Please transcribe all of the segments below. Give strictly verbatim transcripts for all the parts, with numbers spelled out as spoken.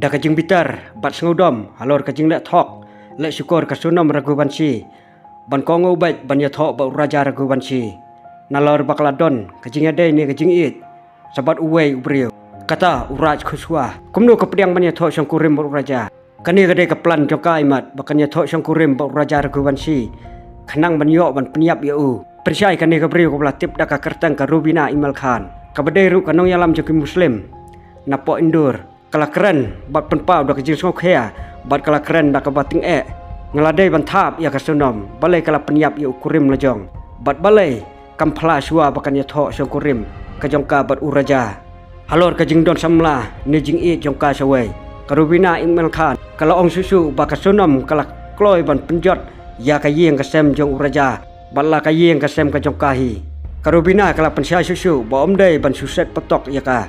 Da ka jingbitar bad sngewdom halor ka jingleh thok leh shukor ka Sonam Raghuvanshi, ban kohnguh beit ban ïathoh bad u Raja Raghuvanshi. Nalor ba ka la don ka jingïadei ne ka jingïeit sa bad uwei u briew, kata u Raj Khushwa. Kumno ka pdiang ban ïathoh shongkurim bad u Raja? Kane ka dei ka plan jong ka, imat ba kan ïathoh shongkurim bad u Raja Raghuvanshi khnang ban ïoh ban pynïap ïa u. Pynshai kane ka briew kaba la tip da ka kyrteng ka Rubina Imal Khan, kaba dei ruh ka nongïalam jong ki Muslim napoh Indore. Ka la kren bad pynpaw da ka jingsngewkhia bad ka la kren da kaba tyngeh: Nga la dei ban thap ïa ka Sonam, balei ka la pynïap ïa u kurim la jong? Bad balei kam phla shuwa ba kan ïathoh shongkurim ka jong ka bad u Raja? Halor ka jingdon samla ne jingïeit jong ka shawei, ka Rubina Imal Khan ka la ong shuh shuh ba ka Sonam ka la kloi ban pynjot ïa ka ïing ka sem jong u Raja bad la ka ïing ka sem ka jong ka hi. Ka Rubina ka la pynshai shuh shuh ba ym dei ban shu set patok ïa ka,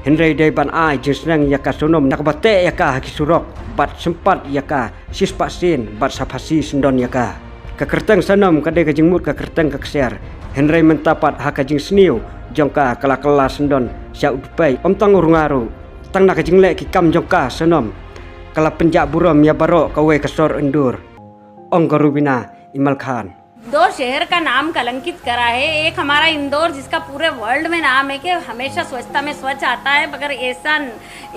hynrei dei ban ai jingsneng ïa ka Sonam na kaba teh ïa ka ha ki surok bad sympat ïa ka shispah sien bad sa phasi syndon ïa ka. Ka kyrteng Sonam ka dei ka jingmut ka kyrteng ka ksiar, hynrei mynta pat ha ka jingsniew jong ka, ka la kylla syndon sha u dpei, ym tang u rnga ruh. Tang na ka jingleh ki kam jong ka, Sonam ka la pynjah burom ïa baroh kawei ka sor Indore, ong ka Rubina Imal Khan. इंदौर शहर का नाम कलंकित करा है। एक हमारा इंदौर, जिसका पूरे वर्ल्ड में नाम है कि हमेशा स्वच्छता में स्वच्छ आता है, मगर ऐसा,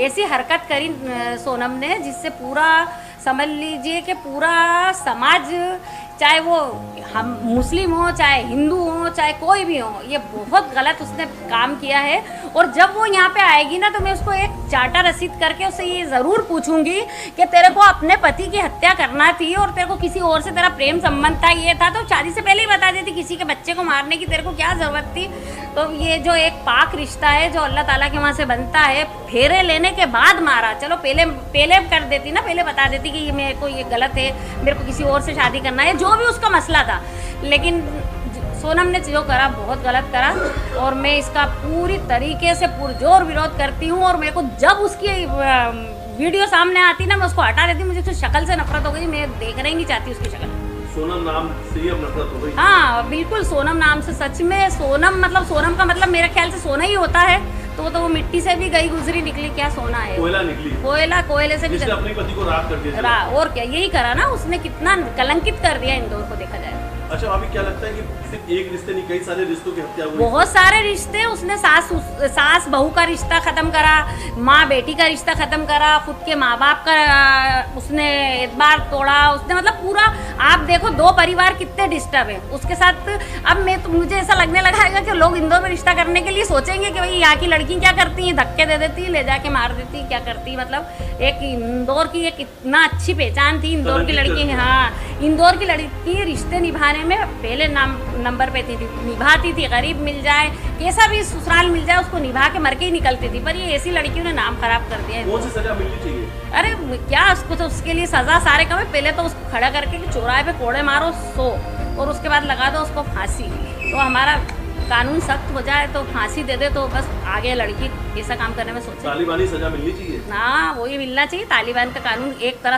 ऐसी हरकत करी, अ, सोनम ने, जिससे पूरा, समझ लीजिए कि पूरा समाज, चाहे वो हम मुस्लिम हो, चाहे हिंदू हो, चाहे कोई भी हो, ये बहुत गलत उसने काम किया है। और जब वो यहाँ पे आएगी ना, तो मैं उसको एक चाटा रसीद करके उससे ये जरूर पूछूंगी कि तेरे को अपने पति की हत्या करना थी और तेरे को किसी और से तेरा प्रेम संबंध था, ये था, तो शादी से पहले ही बता देती। किसी के बच्चे को मारने की तेरे को क्या जरूरत थी? तो ये जो एक पाक रिश्ता है, जो अल्लाह ताला के वहां से बनता है, फेरे लेने के बाद मारा, चलो पहले, पहले कर देती ना, पहले बता देती कि ये मेरे को, ये गलत है, मेरे को किसी और से शादी करना है, जो भी उसका मसला था। लेकिन सोनम ने जो करा, बहुत गलत करा। और मैं इसका पूरी तरीके से पुरजोर विरोध करती हूँ। और मेरे को जब उसकी, अम, वीडियो सामने आती ना, मैं उसको हटा देती। मुझे उसकी शक्ल से नफरत हो गई, मैं देखना ही नहीं चाहती उसकी शक्ल। सोनम नाम से ही अब नफरत हो गई। हाँ, बिल्कुल, सोनम नाम से। सच में सोनम, मतलब, सोनम का मतलब मेरे ख्याल से सोना ही होता है, तो वो, तो वो मिट्टी से भी गई गुजरी निकली, क्या सोना है? कोयला निकली। कोयला, कोयले से भी जिसने गई। अपने पति को राख कर दिया। रा-, और क्या, यही करा ना उसने, कितना कलंकित कर दिया इंदौर को, देखा जाए। अच्छा भाभी, क्या लगता है कि सिर्फ एक रिश्ते नहीं, कई सारे रिश्तों की हत्या हुई? बहुत सारे रिश्ते उसने, सास उस, सास बहू का रिश्ता खत्म करा, माँ बेटी का रिश्ता खत्म करा, खुद के माँ बाप का, अ, उसने एतबार तोड़ा। उसने, मतलब, पूरा, आप देखो, दो परिवार कितने डिस्टर्ब हैं उसके साथ। अब मैं तो, मुझे ऐसा लगने लगा है कि लोग इंदौर में रिश्ता करने के लिए सोचेंगे कि भाई, यहाँ की लड़की क्या करती है, धक्के दे देती, ले जाके मार देती, क्या करती, मतलब, एक इंदौर की एक इतना अच्छी पहचान थी इंदौर की लड़की। हाँ, इंदौर की लड़की रिश्ते निभाने में पहले नाम, नंबर पे थी, निभाती थी। गरीब मिल जाए, कैसा भी ससुराल मिल जाए, उसको निभा के मर के ही निकलती थी। पर ये ऐसी लड़कियों ने नाम खराब कर दिया है। कौन सी सजा मिलनी चाहिए? अरे क्या, उसको तो, उसके लिए सजा सारे कम है। पहले तो उसको खड़ा करके कि चौराहे पे कोड़े मारो, सौ, और उसके बाद लगा दो उसको फांसी। तो हमारा कानून सख्त हो जाए, तो फांसी दे दे, तो बस आगे लड़की ऐसा काम करने में सोचे। तालिबानी सजा मिलनी चाहिए। हाँ, वही मिलना चाहिए। तालिबान का कानून एक तरह